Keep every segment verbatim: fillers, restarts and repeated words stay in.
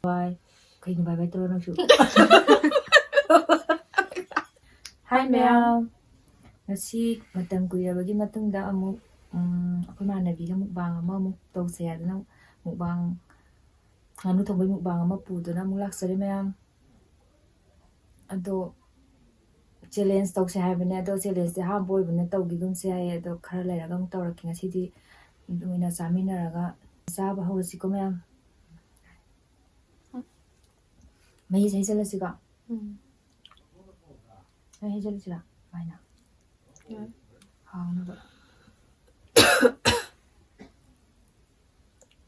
ꯕꯥꯏ꯫ ꯀꯩꯅꯣ ꯕꯥꯏ ꯕꯥꯏ ꯇꯧꯔ ꯅꯪꯁꯨ? ꯍꯥꯏ ꯃꯌꯥꯝ꯫ ꯉꯁꯤ ꯃꯇꯝ ꯀꯨꯏꯔꯕꯒꯤ ꯃꯇꯨꯡꯗ ꯑꯃꯨꯛ, ꯎꯝ, ꯑꯩꯈꯣꯏ ꯏꯃꯥꯟꯅꯕꯤꯒ ꯃꯨꯛꯕꯥꯡ ꯑꯃ ꯑꯃꯨꯛ ꯇꯧꯁꯦ ꯍꯥꯏꯗꯅ ꯃꯨꯛꯕꯥꯡ, ꯉꯥꯅꯨ ꯊꯣꯡꯕꯒꯤ ꯃꯨꯛꯕꯥꯡ ꯑꯃ ꯄꯨꯗꯨꯅ ꯑꯃꯨꯛ ꯂꯥꯛꯆꯔꯦ ꯃꯌꯥꯝ꯫ ꯑꯗꯣ ꯆꯦꯂꯦꯟꯖ ꯇꯧꯁꯦ ꯍꯥꯏꯕꯅꯦ꯫ ꯑꯗꯣ ꯆꯦꯂꯦꯟꯖꯁꯦ ꯑꯍꯥꯟꯕ ꯑꯣꯏꯕꯅꯤꯅ ꯇꯧꯈꯤꯒꯨꯝꯁꯦ ꯍꯥꯏꯌꯦ꯫ ꯑꯗꯣ ꯈꯔ ꯂꯩꯔꯒ ꯑꯃꯨꯛ ꯇꯧꯔꯛꯀꯦ꯫ ꯉꯁꯤꯗꯤ ꯑꯗꯨꯝ ꯑꯣꯏꯅ ꯆꯥꯃꯤꯟꯅꯔꯒ ꯆꯥꯕ ꯍꯧꯔꯁꯤꯀꯣ ꯃꯌꯥꯝ꯫ ꯃꯍꯤꯁꯦ ꯍꯩꯖꯤꯜꯂꯁꯤꯀꯣ꯫ ꯎꯝ꯫ ꯃꯍꯤ ꯍꯩꯖꯤꯜꯂꯁꯤꯔꯥ? ꯁꯨꯃꯥꯏꯅ꯫ ꯌꯥꯏ꯫ ꯍꯥꯎꯅꯕ꯫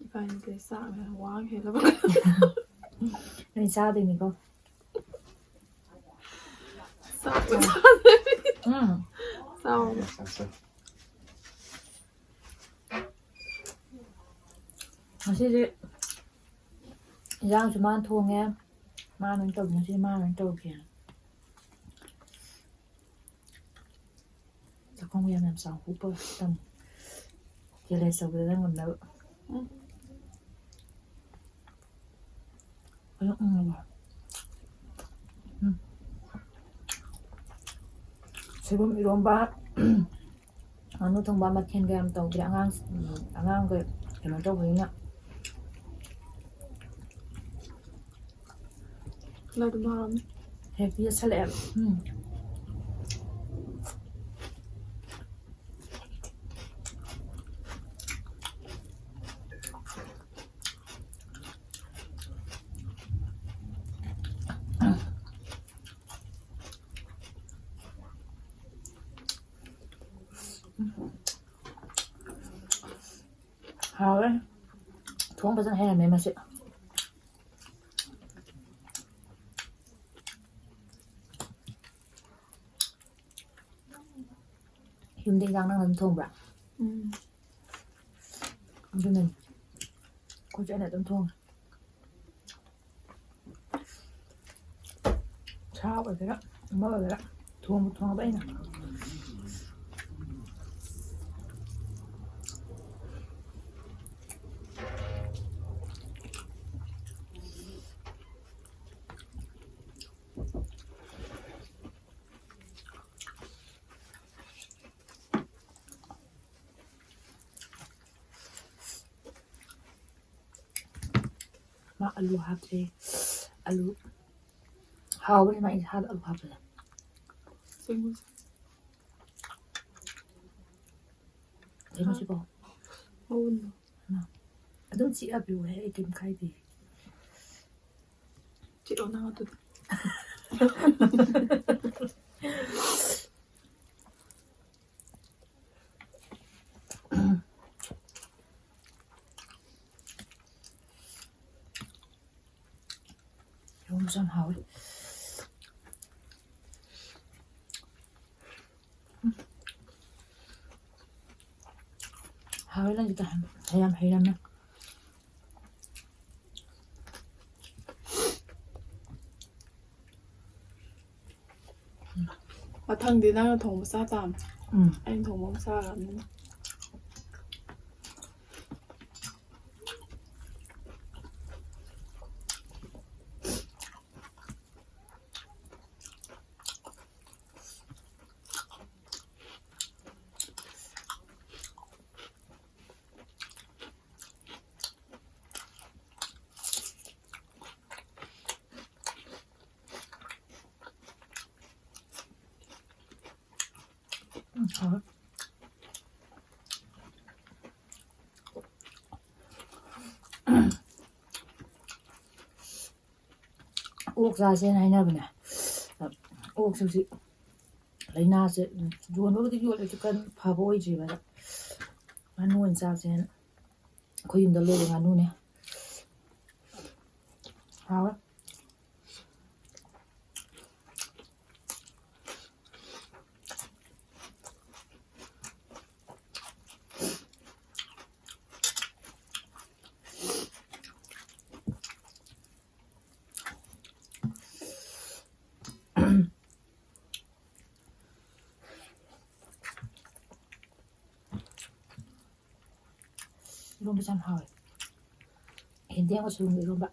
ꯏꯕꯥꯅꯤꯗꯤ ꯆꯥꯛꯅ ꯋꯥ ꯍꯦꯜꯂꯕ꯫ ꯅꯣꯏ ꯆꯥꯗꯣꯏꯅꯤꯀꯣ꯫ ꯆꯥꯛꯅ ꯆꯥꯗꯣꯏꯅꯤ꯫ ꯎꯝ꯫ ꯆꯥꯎ꯫ ꯉꯁꯤꯗꯤ ꯏꯟꯖꯥꯡꯁꯨ ꯃꯥꯅ ꯊꯣꯡꯉꯦ꯫ ꯃꯥꯅ ꯑꯣꯏꯅ ꯇꯧꯕ, ꯉꯁꯤꯗꯤ ꯃꯥꯅ ꯑꯣꯏꯅ ꯇꯧꯒꯦ꯫ ꯆꯥꯛꯈꯨꯝ ꯌꯥꯝ ꯌꯥꯝ ꯆꯥꯎ ꯍꯨꯞꯄꯒ ꯇꯝꯃꯨ꯫ ꯆꯦꯂꯦꯟꯖ ꯇꯧꯕꯗ ꯅꯪ ꯉꯝꯅꯕ꯫ ꯎꯝ꯫ ꯑꯗꯨꯝ ꯎꯝ꯫ ꯎꯝ꯫ ꯁꯣꯏꯕꯨꯝ ꯏꯔꯣꯝꯕ, ꯉꯥꯅꯨ ꯊꯣꯡꯕ ꯃꯊꯦꯜꯒ ꯌꯥꯝ ꯇꯧꯗ꯭ꯔꯦ꯫ ꯑꯉꯥꯡ, ꯑꯉꯥꯡꯒ ꯀꯩꯅꯣ ꯇꯧꯕꯅꯤꯅ꯫ ꯂꯥꯗꯨ ꯃꯥꯝꯃꯤ꯫ ꯍꯦꯛꯇ ꯌꯦꯠꯁꯜꯂꯛꯑꯦꯕ꯫ ꯎꯝ꯫ ꯍꯥꯎꯋꯦ꯫ ꯊꯣꯡ ꯐꯖꯅ ꯍꯩꯔꯝꯃꯦ ꯃꯁꯤ꯫ ꯌꯨꯝꯗ ꯏꯟꯖꯥꯡ ꯅꯪꯅ ꯑꯗꯨꯝ ꯊꯣꯡꯕ꯭ꯔꯥ? ꯎꯝ꯫ ꯑꯗꯨꯅꯅꯤ꯫ ꯑꯩꯈꯣꯏꯁꯨ ꯑꯩꯅ ꯑꯗꯨꯝ ꯊꯣꯡꯉꯦ꯫ ꯁꯥ ꯑꯣꯏꯒꯦꯔꯥ, ꯑꯃ ꯑꯣꯏꯒꯦꯔꯥ, ꯊꯣꯡꯕꯨ ꯊꯣꯡꯉꯕ ꯑꯩꯅ꯫ ꯃꯥ ꯑꯂꯨ ꯍꯥꯞꯇ꯭ꯔꯦ꯫ ꯑꯂꯨ ꯍꯥꯎꯕꯅꯦ ꯃꯥ ꯏꯟꯁꯥꯗ ꯑꯂꯨ ꯍꯥꯞꯄꯁꯦ꯫ ꯆꯦꯡꯒꯨꯝꯁꯦ꯫ ꯀꯩꯅꯣ ꯁꯤꯕꯣ? ꯃꯎꯟꯗꯣ꯫ ꯃꯥ꯫ ꯑꯗꯨꯝ ꯆꯤꯛꯑ ꯄꯤꯌꯨꯍꯦ, ꯑꯩ ꯀꯩꯝ ꯀꯥꯏꯗꯦ꯫ ꯆꯤꯛꯑꯣ ꯅꯪ ꯑꯗꯨꯗꯤ꯫ ꯏꯔꯣꯝꯕꯁꯨ ꯌꯥꯝ ꯍꯥꯎꯋꯤ꯫ ꯍꯥꯎꯋꯤ ꯅꯪꯒꯤꯗꯣ ꯌꯥꯝ ꯍꯩꯔꯝꯃꯦ꯫ ꯃꯊꯪꯗꯤ ꯅꯪꯅ ꯊꯣꯡꯕ ꯆꯥ ꯇꯥꯕꯅꯤ꯫ ꯎꯝ꯫ ꯑꯩꯅ ꯊꯣꯡꯕ ꯑꯃ ꯆꯥꯈ꯭ꯔꯕꯅꯤꯅ꯫ ꯎꯝ, ꯍꯥꯎꯋꯦ꯫ ꯑꯣꯛ ꯆꯥꯁꯦꯅ ꯍꯥꯏꯅꯕꯅꯦ꯫ ꯑꯣꯛꯁꯦ ꯍꯧꯖꯤꯛ ꯂꯥꯏꯅꯥꯁꯦ, ꯌꯣꯟꯕꯕꯨꯗꯤ ꯌꯣꯜꯂꯦ, ꯆꯤꯛꯀꯟ ꯐꯕ ꯑꯣꯏꯗ꯭ꯔꯤꯕ꯫ ꯑꯗ ꯉꯥꯅꯨ ꯑꯣꯏꯅ ꯆꯥꯁꯦꯅ꯫ ꯑꯩꯈꯣꯏ ꯌꯨꯝꯗ ꯂꯣꯏꯕ ꯉꯥꯅꯨꯅꯦ꯫ ꯍꯥꯎꯋꯦ꯫ ꯏꯔꯣꯝꯕꯁꯦ ꯌꯥꯝ ꯍꯥꯎꯋꯦ꯫ ꯌꯦꯟꯗꯦꯝꯒ ꯁꯣꯏꯕꯨꯝꯒ ꯏꯔꯣꯝꯕ꯫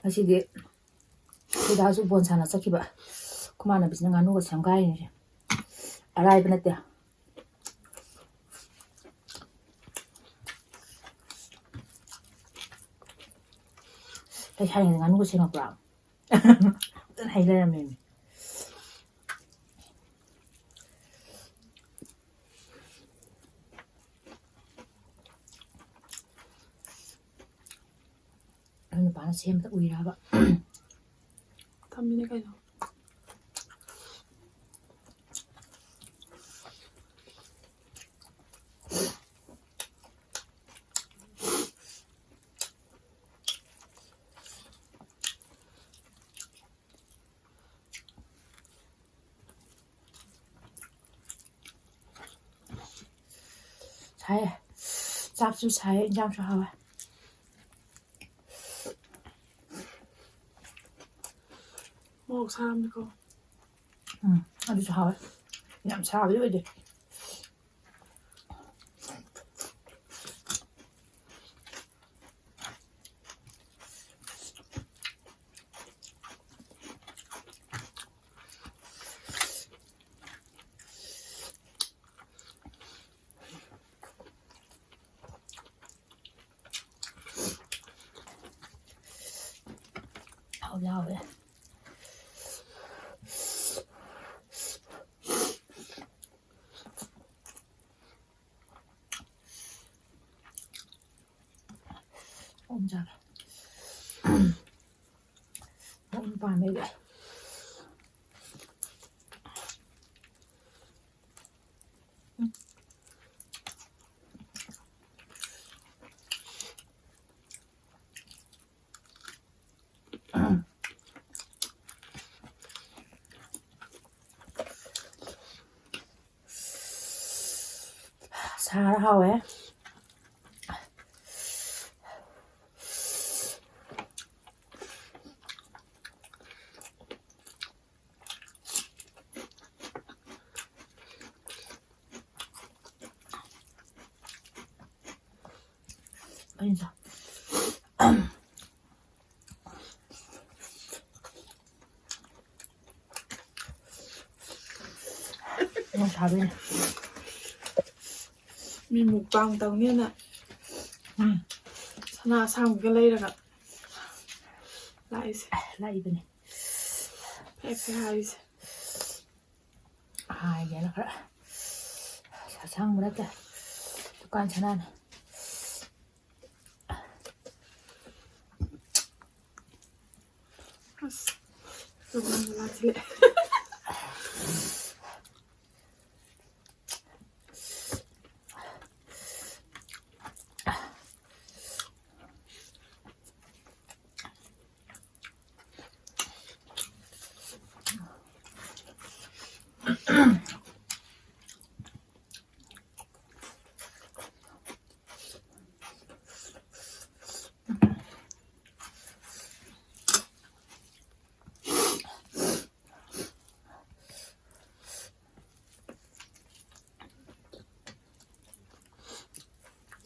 ꯉꯁꯤꯗꯤ ꯑꯩꯈꯣꯏ ꯗꯥꯁꯨ ꯕꯣꯜ ꯁꯥꯟꯅ ꯆꯠꯈꯤꯕ꯫ ꯑꯩꯈꯣꯏ ꯃꯥꯟꯅꯕꯤꯁꯤꯅ ꯉꯥꯅꯨꯒ ꯁꯦꯝꯒꯥꯏꯔꯤꯅꯦ꯫ ꯑꯔꯥꯏꯕ ꯅꯠꯇꯦ꯫ ꯂꯩꯁꯥꯔꯤꯉꯩꯗ ꯉꯥꯅꯨꯒ ꯁꯦꯝꯃꯛꯄ꯭ꯔꯥ? ꯐꯖꯅ ꯍꯩ ꯂꯩꯔꯝꯃꯦꯃꯤ꯫ ꯑꯩ ꯅꯨꯄꯥꯅ ꯁꯦꯝꯕꯗ ꯎꯏꯔꯕ꯫ ꯊꯝꯃꯤꯅꯦ ꯀꯩꯅꯣ꯫ ꯁꯥꯏꯌꯦ꯫ ꯆꯥꯛꯁꯨ ꯁꯥꯏꯌꯦ, ꯏꯟꯖꯥꯡꯁꯨ ꯍꯥꯎꯋꯦ꯫ ꯃꯣꯔꯣꯛ ꯁꯥꯔꯝꯃꯤꯀꯣ꯫ ꯎꯝ, ꯑꯗꯨꯁꯨ ꯍꯥꯎꯋꯦ꯫ ꯌꯥꯝ ꯁꯥꯕꯗꯤ ꯑꯣꯏꯗꯦ꯫ ꯍꯥꯎꯗꯤ ꯍꯥꯎꯋꯦ꯫ ꯑꯣꯝ ꯆꯥꯔꯦ꯫ ꯑꯣꯝ ꯄꯥꯝꯃꯦ ꯑꯩꯗꯤ꯫ ꯁꯥꯔ ꯍꯥꯎꯋꯦ꯫ ꯑꯩꯅ ꯆꯥ-, ꯊꯥꯗꯣꯏꯅꯦ꯫ ꯃꯤ ꯃꯨꯛꯕꯥꯡ ꯇꯧꯅꯦꯅ ꯎꯝ꯫ ꯁꯅꯥ ꯑꯁꯥꯡꯕꯤꯒ ꯂꯩꯔꯒ ꯂꯥꯛꯏꯁꯦ꯫ ꯂꯥꯛꯏꯕꯅꯤ꯫ ꯐꯦ ꯐꯦ ꯍꯥꯏꯔꯤꯁꯦ꯫ ꯍꯥꯏꯒꯦꯅ ꯈꯔ ꯑꯁꯥꯡꯕ ꯅꯠꯇꯦ꯫ ꯗꯨꯀꯥꯟ ꯁꯅꯥꯅꯤ꯫ ꯑꯁ, ꯇꯨꯝꯅꯤꯡꯕ ꯂꯥꯛꯁꯤꯜꯂꯛꯑꯦ꯫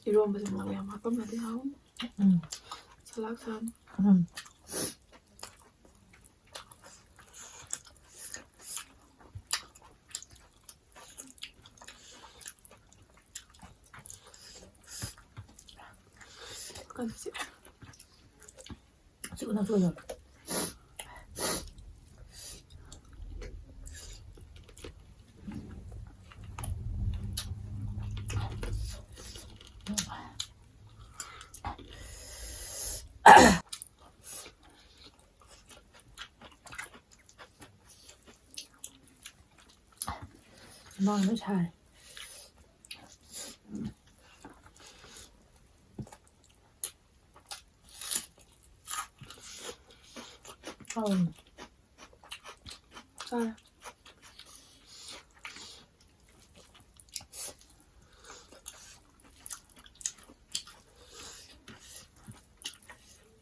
ꯏꯔꯣꯝꯕꯁꯦ ꯃꯣꯔꯣꯛ ꯌꯥꯝ ꯍꯥꯞꯄꯝꯃꯗꯤ ꯍꯥꯎꯅꯤ꯫ ꯎꯝ꯫ ꯁꯂꯥꯛ ꯁꯥꯅꯤ꯫ ꯎꯝ꯫ ꯀꯟꯁꯦ꯫ ꯁꯤ ꯎꯅ ꯁꯣꯏꯗꯕ꯫ ꯍꯨꯃꯥꯡ ꯂꯣꯏ ꯁꯥꯔꯦ꯫ ꯍꯥꯎꯋꯦ꯫ ꯆꯥꯔꯦ꯫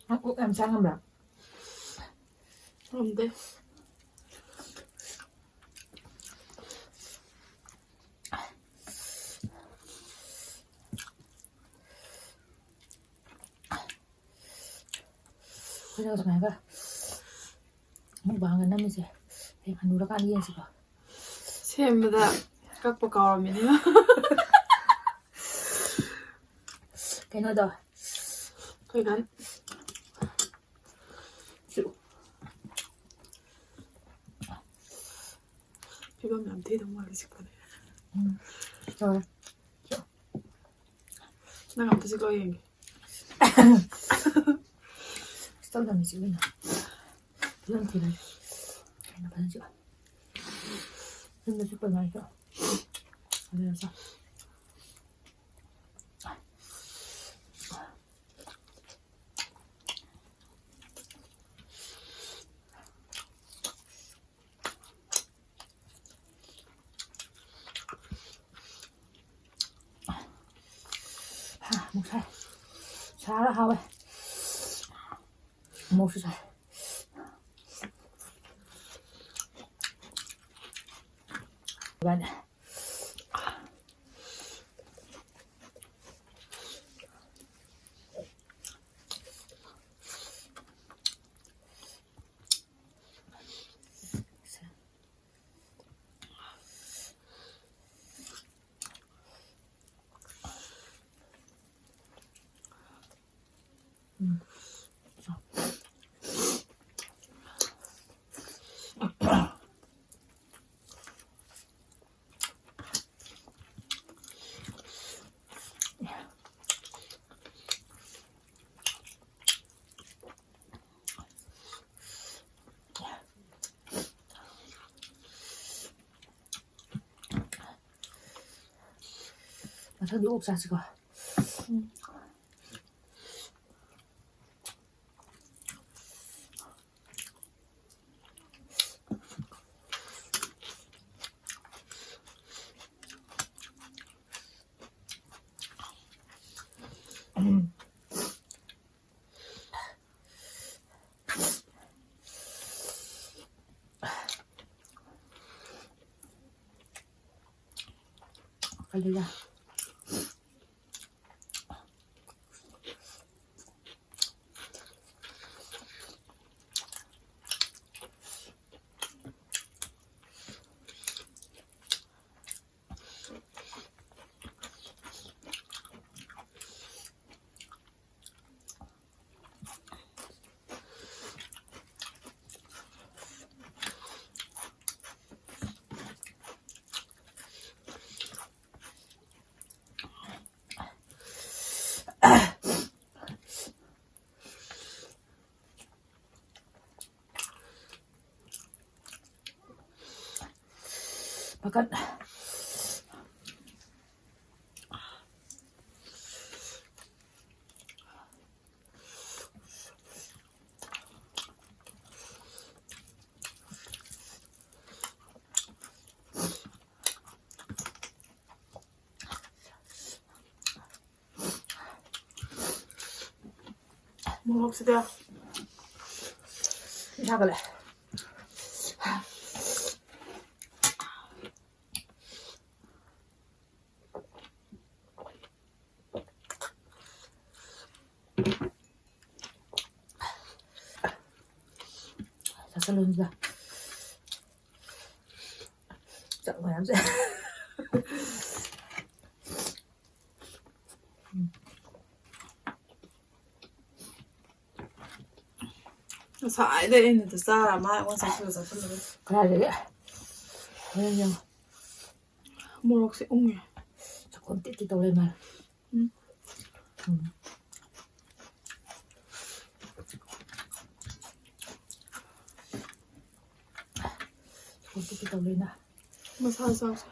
ꯅꯪ ꯑꯣꯛ ꯌꯥꯝ ꯆꯥ ꯉꯝꯕ꯭ꯔꯥ? ꯉꯝꯗꯦ꯫ ꯑꯩꯈꯣꯏꯅ ꯁꯨꯃꯥꯏꯅꯒ ꯃꯨꯛꯕꯥꯡꯒ ꯅꯝꯃꯤꯁꯦ ꯍꯌꯦꯡ ꯍꯟꯅꯨꯔꯀꯥꯟꯗ ꯌꯦꯡꯁꯤꯀꯣ꯫ ꯁꯦꯝꯕꯗ ꯀꯛꯄ ꯀꯥꯎꯔꯝꯃꯤꯅꯦ꯫ ꯀꯩꯅꯣꯗꯣ꯫ ꯑꯩꯈꯣꯏ ꯀꯥꯟ-, ꯁꯨ-, ꯐꯤꯕꯝ ꯌꯥꯝ ꯊꯤꯗꯧ ꯃꯥꯜꯂꯦ ꯁꯤꯀꯣꯅꯦ꯫ ꯎꯝ꯫ ꯇꯧꯔꯦ꯫ ꯅꯪ ꯑꯝꯇ ꯆꯤꯛꯂꯣ ꯌꯦꯡꯒꯦ꯫ ꯆꯤꯛꯂꯝꯗꯕꯅꯤ, ꯆꯤꯛꯂꯤꯅ꯫ ꯐꯤꯕꯝ ꯊꯤꯕꯅꯤ꯫ ꯑꯩꯅ ꯐꯖꯅ ꯆꯤꯛꯑꯣ꯫ ꯌꯨꯝꯗ ꯆꯤꯛꯄ ꯑꯗꯨꯃꯥꯏꯅ ꯆꯤꯛꯑꯣ꯫ ꯑꯗꯨꯅ ꯆꯥꯎ꯫ ꯍꯥ, ꯑꯃꯨꯛ ꯁꯥꯏ꯫ ꯁꯥꯔ ꯍꯥꯎꯋꯦ꯫ ꯑꯃꯨꯛꯁꯨ ꯁꯥꯏ꯫ ꯏꯕꯥꯅꯤ꯫ ꯃꯊꯪꯗꯤ ꯑꯣꯛ ꯆꯥꯁꯤꯀꯣ꯫ ꯎꯝ꯫ ꯀꯩꯗꯧꯔꯦ? ꯄꯥꯈꯠ꯫ ꯃꯣꯔꯣꯛꯁꯤꯗ ꯁꯥꯒꯠꯂꯦ꯫ ꯆꯥꯁꯜꯂꯨꯅꯤꯗ꯫ ꯆꯥꯛ ꯃꯌꯥꯝꯁꯦ꯫ ꯉꯁꯥꯏꯗꯩ ꯑꯩꯅ ꯑꯗꯨ ꯆꯥꯔ ꯃꯥ ꯑꯩꯉꯣꯟꯗ ꯆꯥꯁꯤꯜꯂꯨ, ꯆꯥꯁꯤꯜꯂꯨ꯫ ꯀꯗꯥꯏꯗꯒꯤ? ꯍꯣꯔꯦꯟ ꯌꯦꯡꯉꯣ꯫ ꯃꯣꯔꯣꯛꯁꯦ ꯎꯪꯉꯦ꯫ ꯆꯥꯛꯈꯣꯝ ꯇꯤꯠ ꯇꯤꯠ ꯇꯧ ꯂꯩ ꯃꯥꯜꯂꯦ꯫ ꯎꯝ꯫ ꯎꯝ꯫ ꯆꯥꯛꯈꯣꯝ ꯇꯤꯠ ꯇꯤꯠ ꯇꯧ ꯂꯩꯅ꯫ ꯃꯁꯥ ꯆꯥꯎꯁꯦ꯫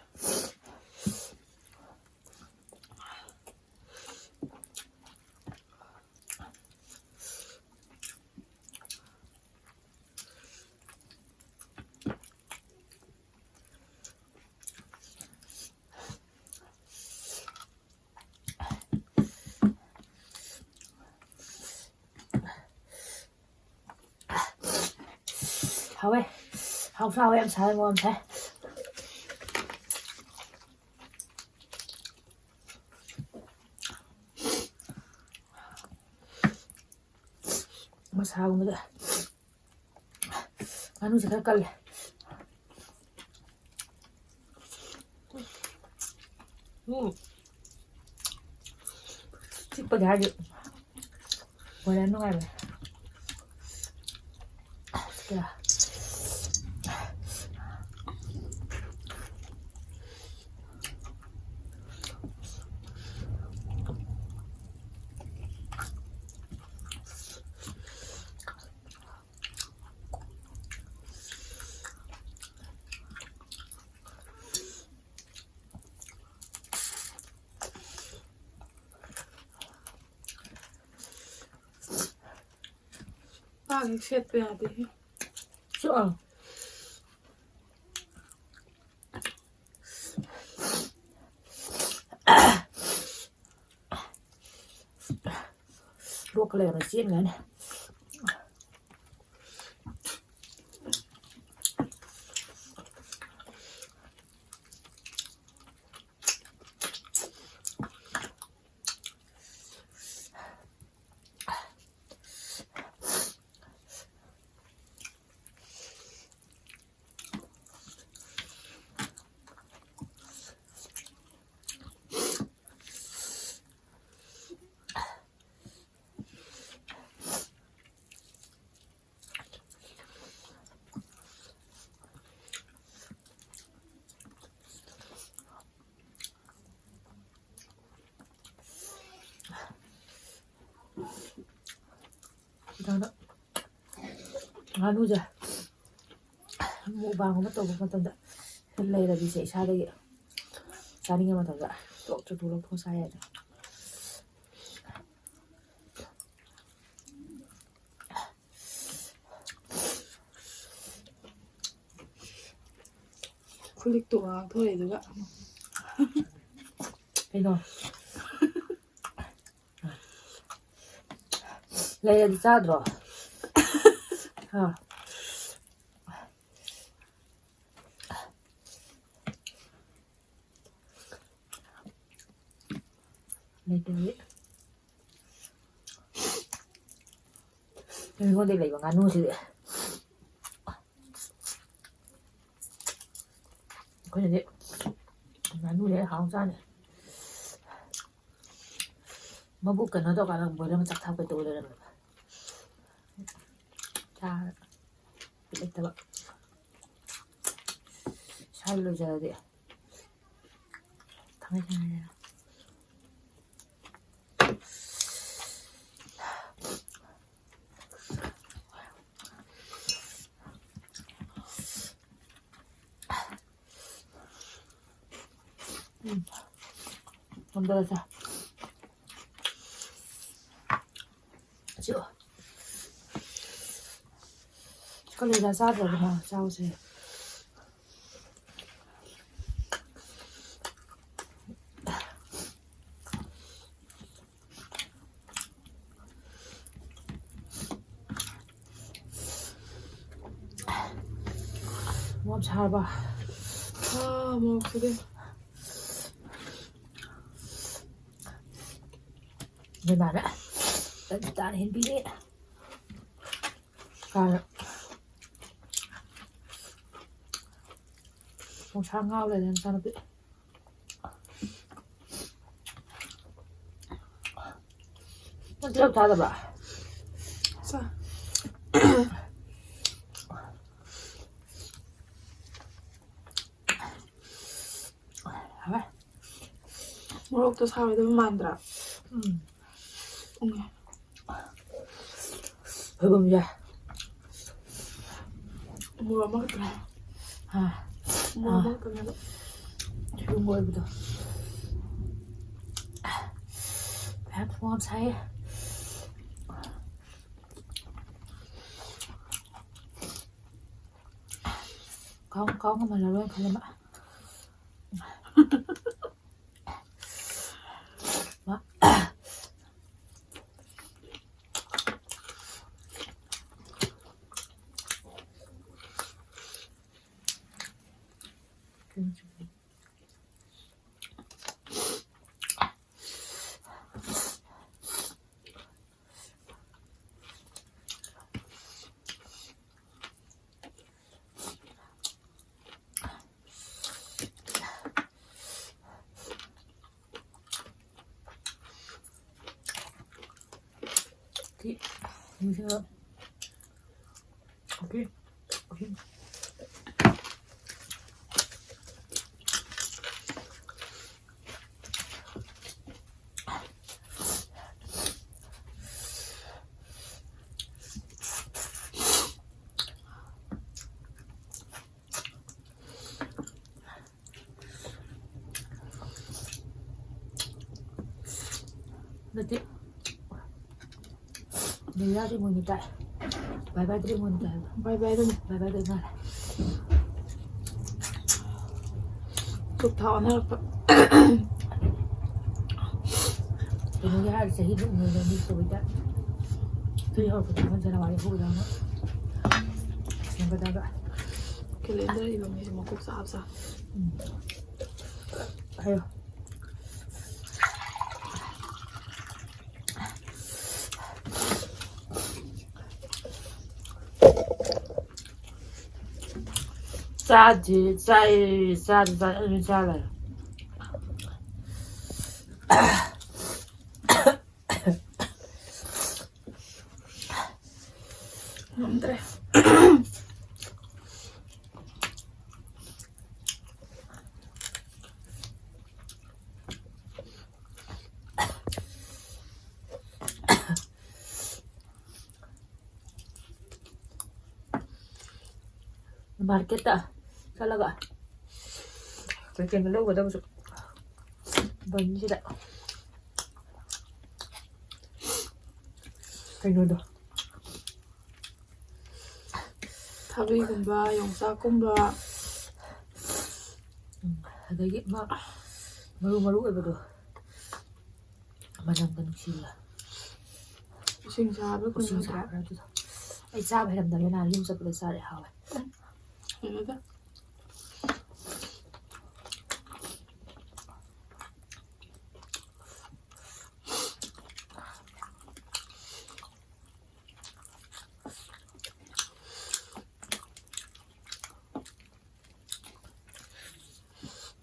ꯍꯥꯎꯋꯦ꯫ ꯍꯥꯎꯁꯨ ꯍꯥꯎꯋꯦ, ꯌꯥꯝ ꯁꯥꯏ, ꯃꯣꯔꯣꯛ ꯌꯥꯝ ꯁꯥꯏ꯫ ꯃꯁꯥꯒꯨꯝꯕꯗ ꯉꯥꯅꯨꯁꯦ ꯈꯔ ꯀꯜꯂꯦ꯫ ꯎꯝ꯫ ꯆꯤꯛꯄꯗꯤ ꯍꯥꯏꯗꯤ ꯕꯣꯏꯂꯔ ꯅꯨꯡꯉꯥꯏꯕꯅꯦ꯫ ꯀꯌꯥ꯫ ꯆꯥꯛ ꯍꯦꯛ ꯁꯦꯠꯄ ꯌꯥꯗꯦꯍꯦ꯫ ꯆꯣ꯫ ꯂꯣꯛꯀ ꯂꯩꯔꯝꯃꯦ ꯆꯦꯟꯒ꯭ꯔꯅꯤ꯫ ꯈꯤꯇꯪꯗ ꯉꯥꯅꯨꯁꯦ ꯃꯨꯛꯕꯥꯡꯒꯨꯝꯕ ꯇꯧꯕ ꯃꯇꯝꯗ ꯂꯩꯔꯗꯤꯁꯦ ꯏꯁꯥꯗꯒꯤ ꯆꯥꯅꯤꯡꯕ ꯃꯇꯝꯗ ꯇꯣꯛ ꯆꯨꯊꯣꯛ ꯂꯧꯊꯣꯛ ꯆꯥ ꯌꯥꯏꯗ꯫ ꯐꯨꯂꯤꯛꯇꯣ ꯉꯥꯛ ꯊꯣꯛꯂꯛꯏꯗꯨꯒ꯫ ꯀꯩꯅꯣ? ꯂꯩꯔꯗꯤ ꯆꯥꯗ꯭ꯔꯣ? ꯍꯥ? ꯂꯩꯇ꯭ꯔꯗꯤ꯫ ꯑꯩꯉꯣꯟꯗ ꯂꯩꯕ ꯉꯥꯅꯨꯁꯤꯗꯤ ꯑꯩꯈꯣꯏꯅꯗꯤ ꯉꯥꯅꯨꯁꯦ ꯍꯥꯎ ꯆꯥꯅꯤ꯫ ꯃꯕꯨꯛ ꯀꯩꯅꯣ ꯇꯧꯀꯥꯟꯗ ꯕꯣꯏꯂꯔ ꯃꯆꯥ ꯊꯥꯛꯄꯩ ꯇꯧ ꯂꯩꯔꯝꯃꯦꯕ꯫ ꯆꯥ ꯂꯩꯇꯕ꯫ ꯏꯁꯥꯒꯤ ꯂꯣꯏꯖꯔꯗꯤ ꯊꯥꯡꯒꯩ ꯁꯦꯡꯅ꯫ ꯎꯝ. ꯉꯝꯗꯔꯁꯦ꯫ ꯆꯤꯛꯑꯣ꯫ ꯀꯂꯦꯖꯥ ꯆꯥꯗ꯭ꯔꯕꯅ ꯆꯥꯎꯁꯦ꯫ ꯃꯣꯔꯣꯛ ꯁꯥꯔꯕ? ꯑꯥ, ꯃꯣꯔꯣꯛꯁꯤꯗꯤ꯫ ꯅꯣꯏ ꯃꯥꯅ ꯇꯟ ꯇꯥꯅ ꯍꯦꯟꯕꯤꯔꯦ꯫ ꯀꯥꯔ ꯅꯨꯡꯁꯥ ꯉꯥꯎ ꯂꯩꯔꯦ ꯅꯆꯥꯅꯨꯄꯤ꯫ ꯅꯪ ꯇꯤꯜꯍꯧ ꯊꯥꯗꯕ꯭ꯔꯥ? ꯆꯥ꯫ ꯍꯥꯎꯋꯦ꯫ ꯃꯣꯔꯣꯛꯇꯣ ꯁꯥꯔꯣꯏꯗꯕ ꯃꯥꯟꯗ꯭ꯔꯥ? ꯎꯝ꯫ ꯎꯝ꯫ ꯐꯩꯕꯝꯁꯦ꯫ ꯃꯣꯔꯣꯛ ꯑꯃꯈꯛꯇꯅꯦ꯫ ꯍꯥ꯫ ꯃꯣꯔꯣꯛ ꯑꯥ꯫ ꯑꯃꯈꯛꯇꯅꯦꯕ꯫ ꯁꯣꯏꯕꯨꯝ ꯑꯣꯏꯕꯗꯣ꯫ ꯃꯌꯥꯝ ꯊꯣꯡ ꯌꯥꯝ ꯁꯥꯏꯌꯦ꯫ ꯀꯥꯎ-, ꯀꯥꯎ ꯉꯝꯍꯜꯂꯔꯣꯏ ꯈꯜꯂꯦꯕ꯫ ꯅꯠꯇꯦ꯫ ꯂꯤꯂꯥꯗꯤ ꯃꯣꯏꯒꯤ ꯇꯥꯏ꯫ Bye bye dream ꯑꯣꯏꯅ ꯇꯥꯏ꯫ Bye bye ꯑꯗꯨꯝ꯫ Bye bye dream ꯃꯥꯜꯂꯦ꯫ ꯆꯨꯞ ꯊꯥꯎ ꯑꯣꯟꯅꯔꯛꯄ꯫ ꯀꯩꯅꯣꯒꯤ ꯍꯥꯏꯔꯗꯤ ꯆꯍꯤꯗꯤ ꯎꯅꯔꯅꯤ ꯇꯧꯕꯩꯗ꯫ ꯆꯍꯤ ꯍꯧꯔꯛꯄꯗ ꯑꯃ ꯖꯅꯋꯥꯔꯤ ꯍꯧꯕꯗ ꯑꯃ ꯁꯦꯝꯒꯗꯕ꯫ Calendar ꯏꯕ ꯃꯤꯁꯦ ꯃꯀꯣꯛ ꯆꯥꯕ ꯆꯥ꯫ ꯎꯝ꯫ ꯍꯥꯏꯌꯣ꯫ ꯆꯥꯗꯦ, ꯆꯥꯏ, ꯆꯥꯗꯦ, ꯆꯥꯏ, ꯑꯗꯨꯝ ꯆꯥ ꯂꯩꯔꯦ꯫ ꯉꯝꯗ꯭ꯔꯦ꯫ Market ꯇ ꯆꯠꯂꯒ ꯀꯩ ꯀꯩꯅꯣ ꯂꯧꯒꯗꯕꯁꯨ ꯕꯟꯁꯤꯗ ꯀꯩꯅꯣꯗꯣ꯫ ꯊꯕꯤꯒꯨꯝꯕ, ꯌꯣꯡꯆꯥꯛꯀꯨꯝꯕ꯫ ꯎꯝ, ꯑꯗꯒꯤ ꯑꯃ ꯃꯔꯨ ꯃꯔꯨ ꯑꯣꯏꯕꯗꯣ, ꯃꯅꯝꯒ ꯅꯨꯡꯁꯤꯕ꯫ ꯏꯁꯤꯡ ꯆꯥꯕ ꯏꯁꯤꯡ ꯀꯨꯏꯅ ꯆꯥꯕ꯭ꯔꯥ ꯑꯗꯨꯗꯣ? ꯑꯩ ꯆꯥꯕ ꯍꯩꯔꯝꯗꯕꯅꯤꯅ ꯌꯨꯝ ꯆꯠꯄꯗ ꯆꯥꯔꯦ, ꯍꯥꯎꯋꯦ꯫ ꯍꯩꯅꯗꯦ꯫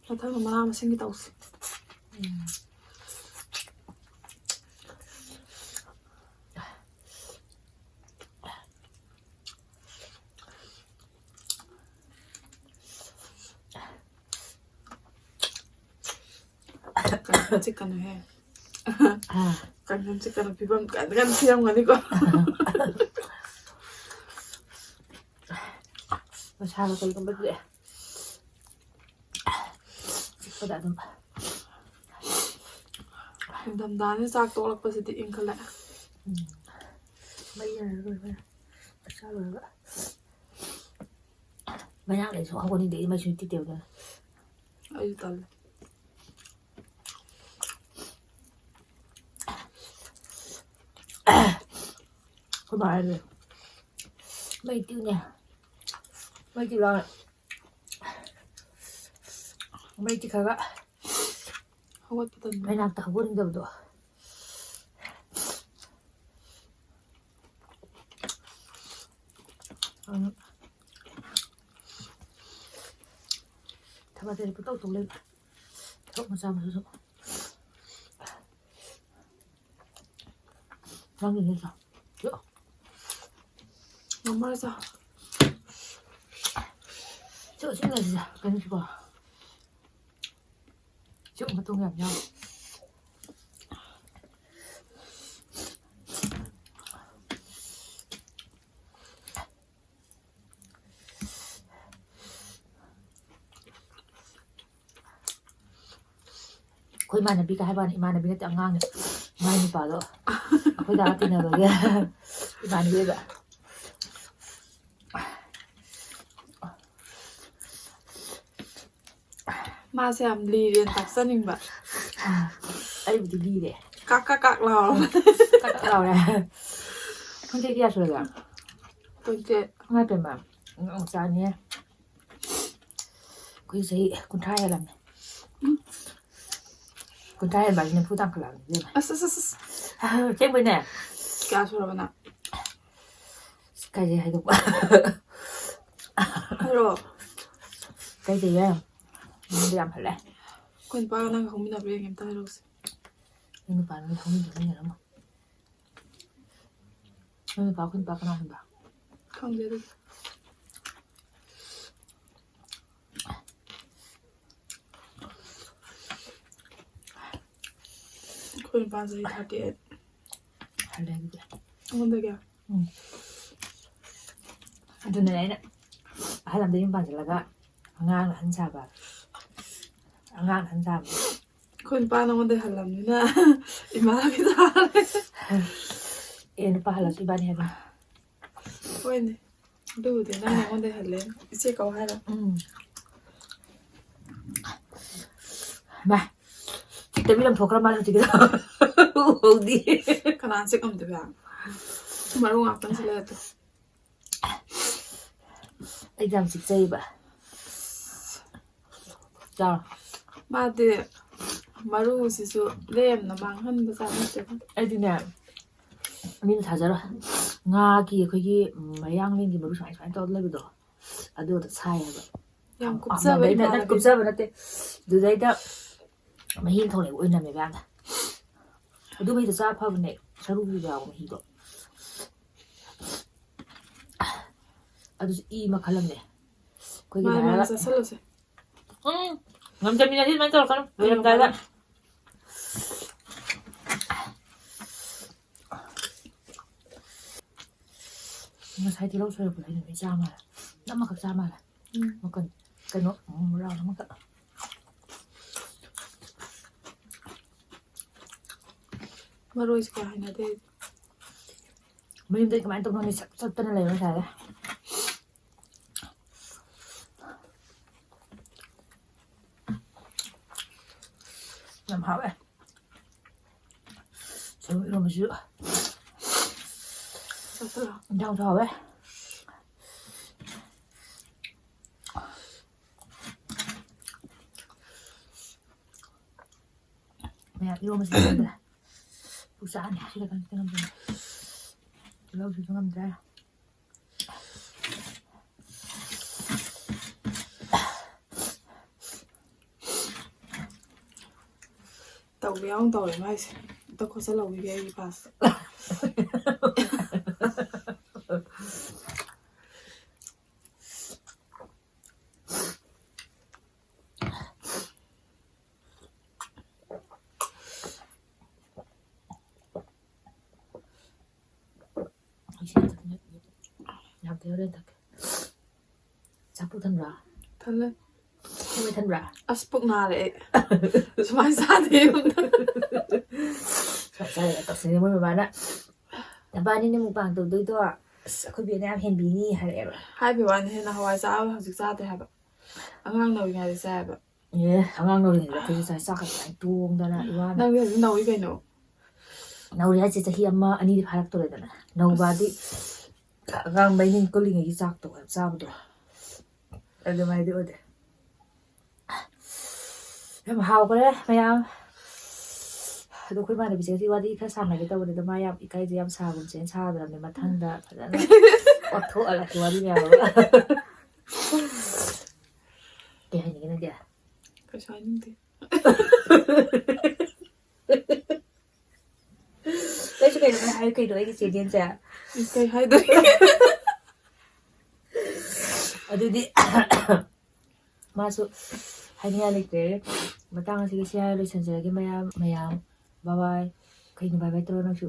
ꯃꯊꯪꯗ ꯃꯅꯥ ꯃꯁꯤꯡꯒꯤ ꯇꯧꯁꯤ꯫ ꯀꯩꯅꯣ ꯆꯤꯛꯀꯅꯨꯍꯦ꯫ ꯑꯥ꯫ ꯀꯩꯅꯣ ꯆꯤꯛꯀꯅꯨ, ꯐꯤꯕꯝ ꯀꯟ ꯀꯟ ꯊꯤꯔꯝꯒꯅꯤꯀꯣ꯫ ꯃꯁꯥꯒ ꯀꯩꯒꯨꯝꯕ ꯄꯤꯔꯛꯑꯦ꯫ ꯆꯤꯛꯄꯗ ꯑꯗꯨꯝ꯫ ꯅꯤꯡꯊꯝꯊꯥꯅ ꯆꯥꯛ ꯇꯣꯛꯂꯛꯄꯁꯤꯗꯤ ꯏꯪꯈꯠꯂꯛꯑꯦ꯫ ꯎꯝ꯫ ꯃꯩ ꯌꯥꯏꯔꯒ ꯂꯣꯏꯔꯦ꯫ ꯆꯥ ꯂꯣꯏꯔꯒ ꯃꯩ ꯉꯥꯏꯍꯥꯛ ꯂꯩꯔꯁꯨ ꯍꯧꯒꯠꯅꯤꯡꯗꯦ꯫ ꯑꯩ ꯃꯩꯁꯨ ꯇꯤꯛꯇꯦꯕ ꯑꯗꯨꯅ꯫ ꯑꯩꯁꯨ ꯇꯜꯂꯦ꯫ ꯑꯩꯈꯣꯏ ꯃꯥ ꯍꯥꯏꯔꯦ, "ꯃꯩ ꯇꯤꯛꯅꯦ, ꯃꯩ ꯇꯤꯛꯂꯣ, ꯃꯩ ꯇꯤꯛꯈ꯭ꯔꯒ ꯍꯧꯒꯠꯄ ꯇꯟꯕ꯫ ꯃꯩ ꯉꯥꯏꯍꯥꯛꯇ ꯍꯧꯒꯠꯅꯤꯡꯗꯕꯗꯣ"꯫ ꯑꯗꯨꯅ ꯊꯕꯛ ꯑꯇꯩ ꯄꯨꯡꯇꯧ ꯇꯧ ꯂꯩꯕ꯫ ꯊꯕꯛ ꯃꯆꯥ ꯃꯁꯨꯁꯨ꯫ ꯅꯪꯒꯤꯅꯦ ꯆꯥ꯫ ꯌꯣ꯫ ꯃꯃꯥ ꯆꯥ꯫ ꯁꯤ ꯎꯆꯤꯟꯅꯁꯤꯗ ꯀꯩꯅꯣꯁꯤꯀꯣ꯫ ꯁꯤ ꯃꯇꯣꯡ ꯌꯥꯝ ꯌꯥꯎ꯫ ꯑꯩꯈꯣꯏ ꯏꯃꯥꯟꯅꯕꯤꯒ ꯍꯥꯏꯕ ꯋꯥꯅꯤ, ꯏꯃꯥꯟꯅꯕꯤ ꯅꯠꯇꯦ, ꯑꯉꯥꯡꯅꯦ꯫ ꯃꯥꯏ ꯅꯨꯄꯥꯗꯣ ꯑꯩꯈꯣꯏ ꯗꯥꯒ ꯇꯤꯟꯅꯕꯒꯤ ꯏꯃꯥꯟꯅꯕꯤ ꯑꯣꯏꯕ꯫ ꯃꯥꯁꯦ ꯌꯥꯝ ꯂꯤꯔꯦꯅ ꯇꯥꯛꯆꯅꯤꯡꯕ꯫ ꯑꯩꯕꯨꯗꯤ ꯂꯤꯔꯦ꯫ ꯀꯥꯛ ꯀꯥꯛ ꯀꯥꯛ ꯂꯥꯎꯔꯕ꯫ ꯀꯛ ꯀꯛ ꯂꯥꯎꯔꯦ꯫ ꯅꯪ ꯆꯍꯤ ꯀꯌꯥ ꯁꯨꯔꯒꯦ? ꯀꯨꯟꯇꯔꯦꯠ꯫ ꯏꯃꯥꯏ ꯄꯦꯝꯃ, ꯑꯉꯥꯡ ꯃꯆꯥꯅꯤꯍꯦ꯫ ꯑꯩꯈꯣꯏ ꯆꯍꯤ ꯀꯨꯟꯊ꯭ꯔꯥ ꯍꯦꯜꯂꯝꯃꯦ꯫ ꯀꯨꯟꯊ꯭ꯔꯥ ꯍꯦꯟꯕ ꯍꯥꯏꯁꯦ ꯅꯤꯐꯨ ꯇꯥꯡꯈꯠꯂꯛꯑꯕꯅꯤ ꯏꯕꯦꯝꯃ꯫ ꯑꯁ ꯑꯁ ꯑꯁ ꯑꯁ꯫ ꯑꯁꯦꯡꯕꯩꯅꯦ꯫ ꯀꯌꯥ ꯁꯨꯔꯕ ꯅꯪ? ꯀꯥꯏꯗꯩ ꯍꯥꯏꯗꯣꯛꯄ? ꯍꯥꯏꯔꯣ꯫ ꯀꯥꯏꯗꯩ ꯏꯕꯦꯝꯃ? ꯅꯪꯗꯤ ꯌꯥꯝ ꯍꯜꯂꯦ꯫ ꯑꯩꯈꯣꯏ ꯅꯨꯄꯥꯒ ꯅꯪꯒ ꯍꯧꯃꯤꯟꯅꯕ꯭ꯔꯥ ꯌꯦꯡꯒꯦ ꯑꯝꯇ ꯍꯥꯏꯔꯛꯎꯁꯦ꯫ ꯅꯪ ꯅꯨꯄꯥ ꯅꯪ ꯍꯧꯃꯤꯟꯅꯕ ꯍꯦꯟꯖꯔꯝꯃꯣ꯫ ꯅꯪ ꯅꯨꯄꯥ ꯑꯩꯈꯣꯏ ꯅꯨꯄꯥ ꯀꯅꯥ ꯍꯟꯕ? ꯈꯪꯗꯦ ꯑꯗꯨꯗꯤ꯫ ꯑꯩꯈꯣꯏ ꯅꯨꯄꯥ ꯆꯍꯤ thirty eight꯫ ꯍꯜꯂꯦ ꯑꯗꯨꯗꯤ꯫ ꯑꯩꯉꯣꯟꯗꯒꯤ? ꯑꯗꯨꯅꯅꯦ ꯑꯩꯅ ꯑꯍꯜ ꯑꯃꯗ ꯌꯨꯝ ꯄꯥꯟꯁꯤꯜꯂꯒ ꯑꯉꯥꯡꯅ ꯑꯍꯟ ꯁꯥꯕ꯫ ꯑꯉꯥꯡꯅ ꯑꯍꯟ ꯁꯥꯕ꯫ ꯑꯩꯈꯣꯏ ꯅꯨꯄꯥ ꯅꯉꯣꯟꯗꯩ ꯍꯜꯂꯝꯅꯤꯅ ꯏꯃꯥꯒꯤ ꯇꯥꯔꯦ꯫ ꯑꯦ, ꯅꯨꯄꯥ ꯍꯜꯂꯁꯨ ꯏꯕꯥꯅꯤ ꯍꯥꯏꯕ꯫ ꯍꯣꯏꯅꯦ, ꯑꯗꯨꯕꯨꯗꯤ ꯅꯪ ꯅꯉꯣꯟꯗꯩ ꯍꯜꯂꯦ꯫ ꯏꯆꯦ ꯀꯧ ꯍꯥꯏꯔ? ꯎꯝ꯫ ꯃꯥ, ꯆꯤꯛꯇꯕꯤ ꯂꯪꯊꯣꯛꯈ꯭ꯔ ꯃꯥꯜꯂꯦ ꯍꯧꯖꯤꯛꯀꯤꯗꯣ꯫ ꯎꯍꯧꯗꯤ꯫ ꯀꯅꯥꯅ ꯆꯤꯛ ꯉꯝꯗꯣꯏꯕ? ꯃꯔꯨ ꯉꯥꯛꯇꯪ ꯁꯤꯜꯂꯦ ꯑꯗꯣ꯫ ꯑꯩ ꯌꯥꯝ ꯆꯤꯛꯆꯩꯕ꯫ ꯆꯥꯎ꯫ ꯃꯥꯗꯤ ꯃꯔꯨꯁꯤꯁꯨ ꯂꯦꯝꯅ ꯃꯥꯡꯍꯟꯕ ꯖꯥꯠ ꯅꯠꯇꯦꯗ꯫ ꯑꯩꯗꯤꯅꯦ, ꯃꯤꯅ ꯊꯥꯖꯔꯣꯏ꯫ ꯉꯥꯒꯤ ꯑꯩꯈꯣꯏꯒꯤ ꯃꯌꯥꯡꯂꯦꯟꯒꯤ ꯃꯔꯨ ꯁꯨꯃꯥꯏ ꯁꯨꯃꯥꯏꯅ ꯇꯧꯔ ꯂꯩꯕꯗꯣ, ꯑꯗꯨꯗ ꯁꯥꯏꯌꯦꯕ꯫ ꯌꯥꯝ ꯀꯨꯞꯆꯕ ꯃꯗꯩꯗ ꯅꯠ- ꯏꯃꯥꯟꯅꯕꯤ꯫ ꯀꯨꯞꯆꯕ ꯅꯠꯇꯦ꯫ ꯑꯗꯨꯗꯩꯗ ꯃꯍꯤ ꯊꯣꯛꯂꯛꯑꯦꯕ, ꯑꯣꯏꯅꯝꯃꯦꯕ ꯌꯥꯝꯅ꯫ ꯑꯗꯨ ꯃꯍꯤꯗꯣ ꯆꯥ ꯐꯕꯅꯦ, ꯁꯔꯨꯒꯤ ꯌꯥꯎꯕ ꯃꯍꯤꯗꯣ꯫ ꯑꯗꯨꯁꯨ ꯏ ꯃꯈꯜ ꯑꯃꯅꯦ꯫ ꯑꯩꯈꯣꯏꯒꯤ ꯃꯥꯅꯦ, ꯃꯥꯅꯦ, ꯍꯥꯏꯔꯒ ꯆꯥꯁꯜꯂꯨꯁꯦ꯫ ꯎꯝ, ꯉꯝꯖꯃꯤꯟꯅꯁꯤ ꯑꯗꯨꯃꯥꯏꯅ ꯇꯧꯔꯛꯀꯅꯨ꯫ ꯂꯣꯏꯔꯝꯗꯥꯏꯗ꯫ ꯉꯁꯥꯏ ꯇꯤꯜꯍꯧ ꯁꯣꯏꯔꯛꯄꯗꯣ ꯑꯩꯅ ꯂꯣꯏ ꯆꯥ ꯃꯥꯜꯂꯦ꯫ ꯑꯃꯈꯛ ꯆꯥ ꯃꯥꯜꯂꯦ꯫ ꯎꯝ꯫ ꯃꯀꯟ ꯀꯩꯅꯣ, ꯎꯝ, ꯔꯥꯎꯟ ꯑꯃꯈꯛ꯫ ꯃꯔꯣꯏꯁꯦ ꯀꯌꯥ ꯍꯩꯅꯗꯦ ꯑꯩꯗꯤ꯫ ꯃꯌꯨꯝꯗꯩ ꯀꯃꯥꯏꯅ ꯇꯧꯅꯣ ꯁꯠ ꯆꯠꯇꯅ ꯂꯩꯕ ꯉꯁꯥꯏꯗ꯫ ꯌꯥꯝ ꯍꯥꯎꯋꯦ꯫ ꯁꯣꯏꯕꯨꯝ ꯏꯔꯣꯝꯕꯁꯤꯁꯨ꯫ ꯆꯥꯁꯜꯂꯣ꯫ ꯏꯟꯖꯥꯡꯁꯨ ꯍꯥꯎꯋꯦ꯫ ꯃꯌꯥꯝ ꯏꯔꯣꯝꯕꯁꯨ ꯉꯝꯗ꯭ꯔꯦ꯫ ꯄꯨꯛ ꯆꯥꯛꯑꯅꯤ꯫ ꯁꯤꯗ ꯀꯩꯅꯣ ꯉꯝꯗ꯭ꯔꯦ꯫ ꯇꯤꯜꯍꯧꯁꯤꯁꯨ ꯉꯝꯗ꯭ꯔꯦ꯫ ꯇꯧꯒꯦ ꯌꯥꯎꯅ ꯇꯧꯔꯦ ꯃꯥꯏꯁꯦ꯫ ꯑꯝꯇ ꯈꯣꯠꯆꯜꯍꯧꯈꯤꯒꯦ ꯑꯩꯒꯤ ꯄꯥꯁ꯫ ꯌꯥꯝ ꯐꯩ, ꯍꯣꯔꯦꯟ ꯊꯛꯀꯦ꯫ ꯆꯥꯛꯄꯨ ꯊꯟꯕ꯭ꯔꯥ? ꯊꯜꯂꯦ꯫ ꯊꯝꯃꯦ ꯊꯝꯕ꯭ꯔꯥ? ꯑꯁ, ꯄꯨꯛ ꯅꯥꯔꯦ ꯑꯩ꯫ ꯁꯨꯃꯥꯏꯅ ꯆꯥꯗꯦ ꯌꯨꯝꯗ꯫ ꯁꯨꯃꯥꯏꯅ ꯆꯥꯗꯦ ꯇꯧꯁꯤꯅꯦ ꯃꯣꯏ ꯃꯃꯥꯅ꯫ "ꯅꯕꯥꯅꯤꯅꯦ ꯃꯨꯛꯕꯥꯡ ꯇꯧꯗꯣꯏꯗꯣ, ꯑꯁ, ꯑꯩꯈꯣꯏ ꯕꯦꯟꯅ ꯌꯥꯝ ꯍꯦꯟꯕꯤꯅꯤ ꯍꯥꯏꯔꯛꯑꯦꯕ꯫ ꯍꯥꯏꯕꯤ ꯋꯥꯅꯤ, ꯍꯦꯟꯅ ꯍꯋꯥꯏ ꯆꯥꯕ ꯍꯧꯖꯤꯛ ꯆꯥꯗꯦ ꯍꯥꯏꯕ꯫ ꯑꯉꯥꯡ ꯅꯧꯔꯤꯉꯩꯗ ꯆꯥꯏꯕ꯫ ꯑꯦ, ꯑꯉꯥꯡ ꯅꯧꯔꯤꯉꯩꯗ ꯑꯩꯈꯣꯏꯁꯨ ꯆꯥꯏ, ꯆꯥꯛꯀ ꯑꯗꯨꯃꯥꯏꯅ ꯇꯣꯡꯗꯅ ꯏꯋꯥꯅ꯫ ꯅꯪꯗꯤ ꯍꯧꯖꯤꯛ ꯅꯧꯏ ꯀꯩꯅꯣ꯫ ꯅꯧꯔꯤ ꯍꯥꯏꯁꯦ ꯆꯍꯤ ꯑꯃ ꯑꯅꯤꯗꯤ ꯐꯥꯔꯛꯇꯣꯔꯦꯗꯅ꯫ ꯅꯧꯕꯗꯤ ꯑꯉꯥꯡ ꯃꯩꯅꯤꯡ ꯀꯨꯜꯂꯤꯉꯩꯒꯤ ꯆꯥꯛꯇꯣ ꯌꯥꯝ ꯆꯥꯕꯗꯣ ꯑꯗꯨꯃꯥꯏꯗꯤ ꯑꯣꯏꯗꯦ꯫ ꯌꯥꯝ ꯍꯥꯎꯈ꯭ꯔꯦ ꯃꯌꯥꯝ꯫ ꯑꯗꯣ ꯑꯩꯈꯣꯏ ꯏꯃꯥꯟꯅꯕꯤꯁꯦ ꯉꯁꯤ ꯋꯥꯔꯤ ꯈꯔ ꯁꯥꯟꯅꯒꯦ ꯇꯧꯕꯅꯤꯗ, ꯃꯥ ꯌꯥꯝ ꯏꯀꯥꯏꯖꯩ, ꯌꯥꯝ ꯁꯥꯒꯨꯝꯁꯦꯅ ꯁꯥꯗ꯭ꯔꯕꯅꯦ꯫ ꯃꯊꯪꯗ ꯐꯖꯅ ꯑꯣꯠꯊꯣꯛꯍꯜꯂꯛꯀꯦ ꯋꯥꯔꯤ ꯃꯌꯥꯝ ꯑꯃ꯫ ꯀꯩ ꯍꯥꯏꯅꯤꯡꯉꯤ ꯅꯪꯗꯤ? ꯀꯩꯁꯨ ꯍꯥꯏꯅꯤꯡꯗꯦ꯫ ꯀꯩꯁꯨ ꯀꯩꯅꯣ ꯍꯥꯏꯌꯨ ꯀꯩꯅꯣ, ꯑꯩꯒꯤ ꯆꯦꯅꯦꯜꯁꯦ꯫ ꯀꯩ ꯍꯥꯏꯗꯣꯏ? ꯑꯗꯨꯗꯤ ꯃꯥꯁꯨ ꯍꯥꯏꯅꯤꯡꯉꯥꯏ ꯂꯩꯇ꯭ꯔꯦ꯫ ꯃꯇꯥꯡ ꯑꯁꯤꯒ ꯁꯤ ꯍꯥꯏꯔ ꯂꯣꯏꯁꯤꯟꯖꯔꯒꯦ ꯃꯌꯥꯝ, ꯃꯌꯥꯝ꯫ ꯕꯥꯏ ꯕꯥꯏ꯫ ꯀꯩꯅꯣ ꯕꯥꯏ ꯕꯥꯏ ꯇꯧꯔ ꯅꯪꯁꯨ?